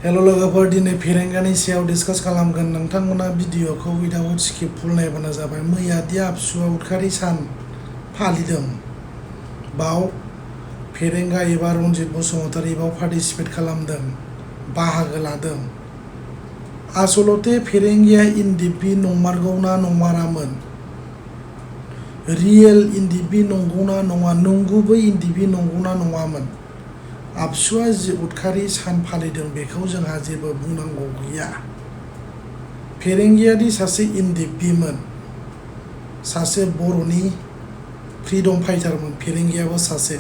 Hello लोगोफोर दिनै फेरेंगानि सायाव डिसकास खालामगोन नोंथांमोना भिडिअखौ विदाउट स्किप फुल नायबानो जाबाय। मैया दि आबसुआ उदखारि सान फालिदों बाव फेरेंगा एबा रनजित बसुमतारी बाव पार्टिसिपेट खालामदों, बाहागो लादों। आसलते फेरेंगाया एनडिएफबि नंमारगौना नंमारामोन? रियेल एनडिएफबि नंगौना नङा? नंगुबै एनडिएफबि नंगौना नङामोन? आबसुआ जि उदखारि सान फालिदों बेखौ जोंहा जेबो बुंनांगौ गैया। फेरेंगायादि सासे एनडिएफबिमोन, सासे बर'नि फ्रिडम फाइटारमोन, फेरेंगायाबो सासे।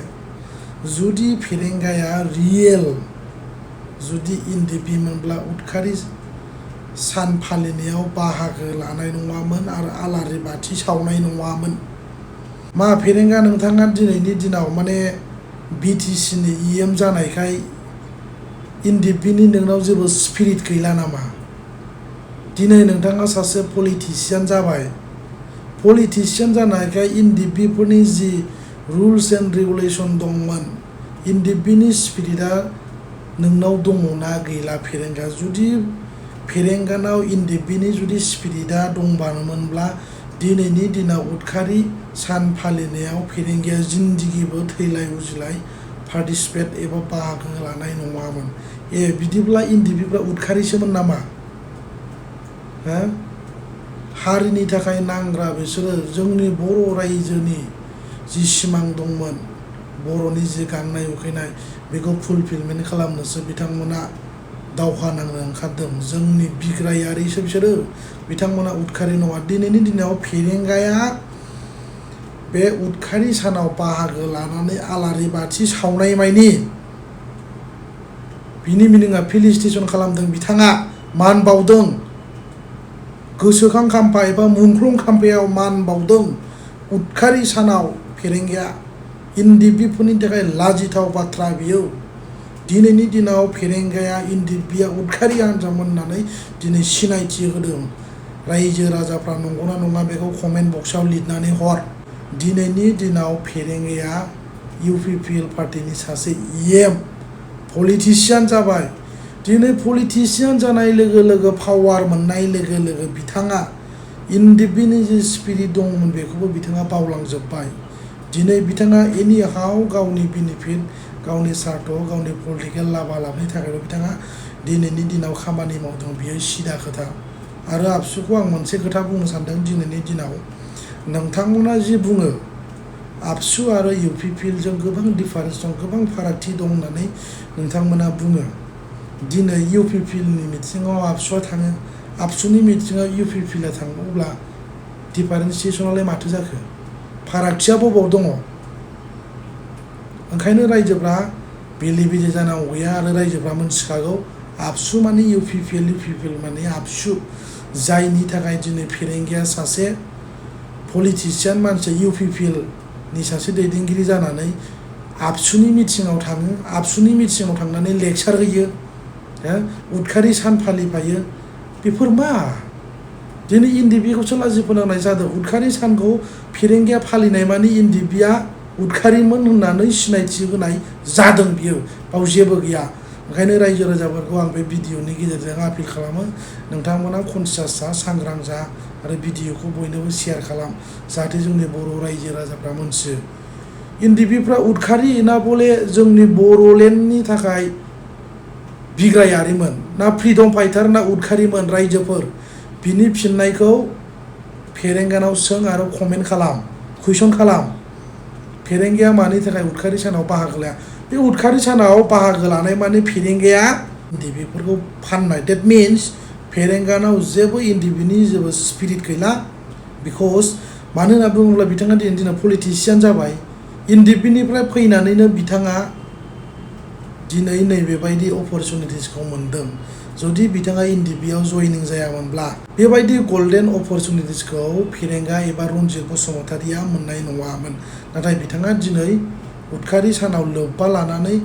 जुदि फेरेंगाया रियेल जुदि एनडिएफबिमोनब्ला उदखारि सान फालिनायाव बाहागो लानाय नङामोन आरो आलारि बाथि सावनाय नङामोन। मा फेरेंगा नोंथाङा दिनैनि दिनाव माने बिटिसिनि इएम जानायखाय एनडिएफबिनि नोंनाव जेबो स्पिरिट गैला नामा? दिनै नोंथाङा सासे पलिटिशियान जाबाय। पलिटिशियान जानायखाय एनडिएफबिफोरनि जि रुल्स एन्ड रेगुलेसन दंमोन, एनडिएफबिनि स्पिरिटआ नोंनाव दङना गैला फेरेंगा? जुदि फेरेंगानाव एनडिएफबिनि जुदि स्पिरिटआ दंबानोमोनब्ला दिनैनि दिनाव उदखारि सान फालिनायाव फेरेंगाया जिन्दगिबो थैलाय उजिलाय पार्टिसिपेट एबा बाहागो लानाय नङामोन। बिदिब्ला एनडिएफबिफ्रा उदखारिसोमोन नामा? हारिनि थाखाय नांग्रा बिसोरो जोंनि बर' रायजोनि जि सिमां दंमोन, बर'नि जि गांनाय उखैनाय बेखौ फुलफिलमेन्ट खालामनोसो बिथांमोना दावहा नांनो ओंखारदों। जोंनि बिग्रायारिसो बिसोरो, बिथांमोना उदखारि नङा। दिनैनि दिनाव फेरेंगाया बे उदखारि सानाव बाहागो लानानै आलारि बाथि सावनाय मानि बिनि मिनिङा फेलिसिटेसन खालामदों, बिथाङा मान बावदों, गोसोखां खाम्फा एबा मुंख्लं खाम्फायाव मान बावदों। उदखारि सानाव फेरेंगाया एनडिएफबिफोरनि थाखाय लाजिथाव बाथ्रा बियो। दिनैनि दिनाव फेरेंगाया एनडिएफबिया उदखारि हान्जामोन होननानै दिनै सिनायथि होदों। रायजो राजाफ्रा नंगौना नङा बेखौ कमेन्ट बक्सआव लिरनानै हर। दिनैनि दिनाव फेरेंगाया इउपिपिएल पार्टिनि सासे इएम पलिटिशियान जाबाय। दिनै पलिटिशियान जानाय लोगो लोगो पावार मोननाय लोगो लोगो बिथाङा एनडिएफबिनि जि स्पिरिट दंमोन बेखौबो बिथाङा बावलांजोब्बाय। दिनै बिथाङा एनि हाउ गावनि बेनिफिट, गावनि सार्थ, गावनि पलिटिकेल लाभानि थाखायल' बिथाङा दिनैनि दिनाव खामानि मावदों, बियो सिदा खोथा। आरो आबसुखौ आं मोनसे खोथा बुंनो सानदों। दिनैनि दिनाव नोंथांमोना जि बुङो आबसु आरो इउपिपिएलजों गोबां डिफारेन्स दं, गोबां फारागथि दं होननानै नोंथांमोना बुङो। दिनै इउपिपिएलनि मिथिङाव आबसुआ थाङो, आबसुनि मिथिङाव इउपिपिएलआ थाङो, अब्ला डिफारेन्सिएसनालाय माथो जाखो? फारागथिया बबाव दङ? ओंखायनो रायजोफ्रा बेले बेजे जानांगौ गैया आरो रायजोफ्रा मोनथिखागौ आबसु माने इउपिपिएल, इउपिपिएल माने आबसु। जायनि थाखाय दिनै फेरेंगाया सासे पलिटिशियान मानसि इउपिपिएलनि सासे दैदेनगिरि जानानै आबसुनि मिथिङाव थाङो, आबसुनि मिथिङाव थांनानै लेक्सार होयो, उदखारि सान फालिफायो। बेफोर मा? दिनै एनडिएफबिखौसो लाजि फोनांनाय जादों। उदखारि सानखौ फेरेंगाया फालिनाय माने एनडिएफबिया उदखारिमोन होननानै सिनायथि होनाय जादों, बियो बाव जेबो गैया। ओंखायनो रायजो राजाफोरखौ आं बे भिडिअनि गेजेरजों आपिल खालामो, नोंथांमोना कनसियास जा, सांग्रां जा आरो भिडिअखौ बयनोबो शेयार खालाम, जाहाथे जोंनि बर' रायजो राजाफ्रा मोनथियो। एनडिएफबिफ्रा उदखारि ना बले जोंनि बर'लेण्डनि थाखाय बिग्रायारिमोन, ना फ्रिडम फाइटार, ना उदखारिमोन? रायजोफोर बिनि फिननायखौ फेरेंगानाव सों आरो कमेन्ट खालाम, कुइसन खालाम। फेरेंगाया मानि थाखाय उदखारि सानाव बाहागो लाया? बे उदखारि सानाव बाहागो लानाय माने फेरेंगाया एनडिएफबिफोरखौ फाननाय। डेट मिन्स फेरेंगानाव जेबो एनडिएफबिनि जेबो स्पिरिट गैला। बिकज मानो होनना बुङोब्ला बिथाङा दिनैनि दिनाव पलिटिशियान जाबाय। एनडिएफबिनिफ्राय फैनानैनो बिथाङा दिनै नैबेबायदि अपरचुनिटिसखौ मोन्दों। जुदि बिथाङा एनडिएफबियाव जयनिं जायामोनब्ला बेबायदि गल्डेन अपरचुनिटिसखौ फेरेंगा एबा रनजित बसुमतारीया मोननाय नङामोन। नाथाय बिथाङा दिनै उदखारि सानाव लोब्बा लानानै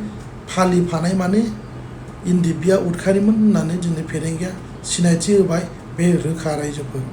फालिफानाय माने एनडिएफबिया उदखारिमोन होननानै दिनै फेरेंगाया सिनायथि होबाय। बे रोखा रायजोफोर।